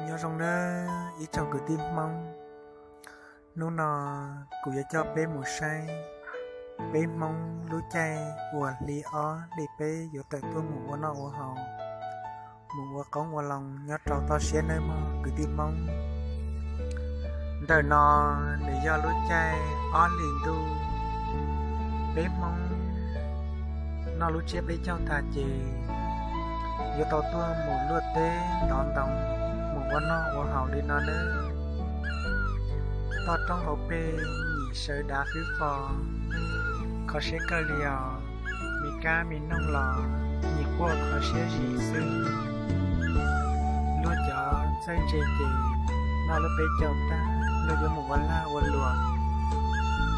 Nyob zoo nawb ib tsoom kwv tij Hmoob, hnub no kuv yuav coj peb mus saib peb Hmoob lub caij uas hli ob hli peb yuav tawm tuaj mus ua noj ua haus, mus ua qoob ua loo nyob rau toj siab nawb mog kwv tij Hmoob. Ntawm no nws yog lub caij ob hlis ntuj, peb Hmoob noj lub tsiab peb caug tag ces yuav tau tuaj mus luaj teb ntov ntoo, mus ua noj ua haus li no nawb. Toj roob hauv pes nyim sawv dav fwb fo, kho siab kawg li os. Me kab me noog los nyim quaj kho siab zim xwb. Luag cov txawj ntse ces noj lub peb caug tag luag yuav mus ua lag ua luam,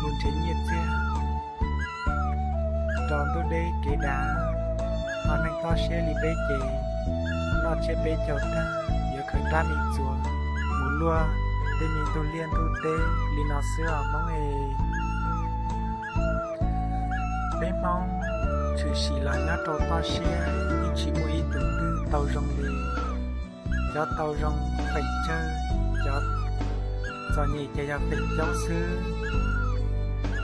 mus nrhiav nyiaj txiag rau ntuj deb kev dav. Ho neeg toj siab li peb ces noj tsiab peb caug tag yuav khaws rab me txuas mus luaj tej me ntug liaj ntug teb li no xwb os Hmoob es. Peb Hmoob tshwm sim los nyob rau toj siab yeej tsis muaj ib tug twg tau zoo li. Cov tau zoo feem tsawg, cov txom nyem ces yog feem coob xwb.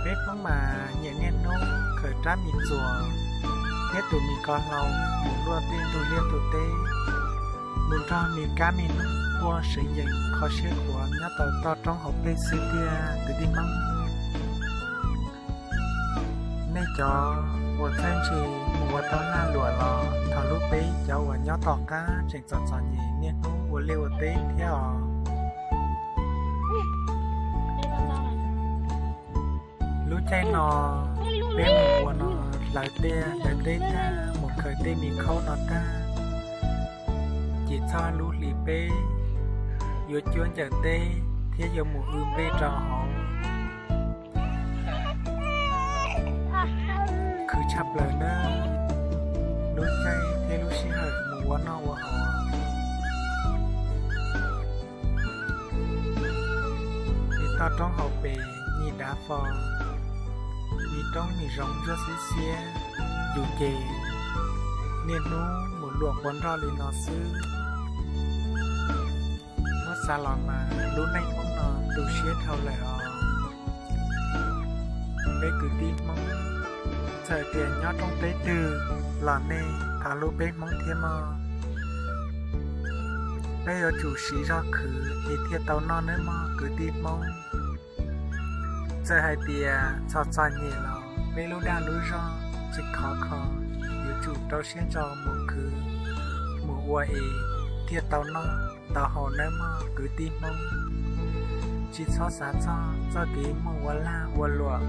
Peb Hmoob mas nyiam niaj hnub khaws rab me txuas thiab tus me ko hlau mus luaj tej ntug liaj ntug teb, mus nrog me kab me noog quaj seev yees kho siab khuav nyob tau toj roob hauv pes xwb tiag kwv tij Hmoob. Nej cov uas txawj ntse mus ua tau lag luam los thov hlub peb cov uas nyob tom qab tseem txom txom nyem niaj hnub ua liaj ua teb thiab os. Lub caij no peb mus ua no hlawv tiaj hlawv teb tag mus khaws tej me khaub no tag, ces txog lub hlis peb yuav cuab ncaws teb thiab yuav mus w npej rau hauv. Khwv tshaj plaws nawb, lub caij thiab lub sij hawm mus ua noj ua haus. Nws toj roob hauv pes nyim dav fo, nws roob nws zoov ntsuab xiab xiab, yus ces niaj hnub mus luam quav nroj li no xwb. Muab xav los mas lub neej Hmoob no tu siab dhau lawm os. Peb kwv tij Hmoob, txawm tias nyob roob teb twg los nej thov hlub peb Hmoob thiab mog. Peb yuav tsum siv zog khwv es thiaj tau noj nawb mog kwv tij Hmoob. Txawm hais tias txog txom nyem los peb lub dag lub zog tsis khov kho, yuav tsum rau siab ntso mus khwv mus ua es thiaj tau noj tau haus nawb mog kwv tij Hmoob. Tsis txhob xav txog txoj kev mus ua lag ua luam,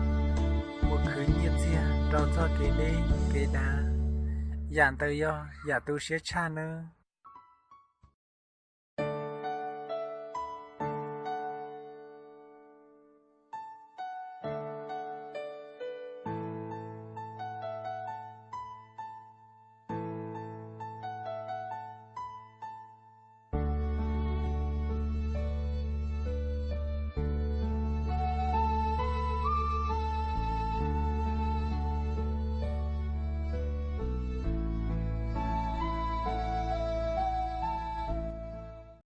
mus khwv nyiaj txiag rau txoj kev deb kev dav, yam ntawd yog yam tu siab tshaj nawb.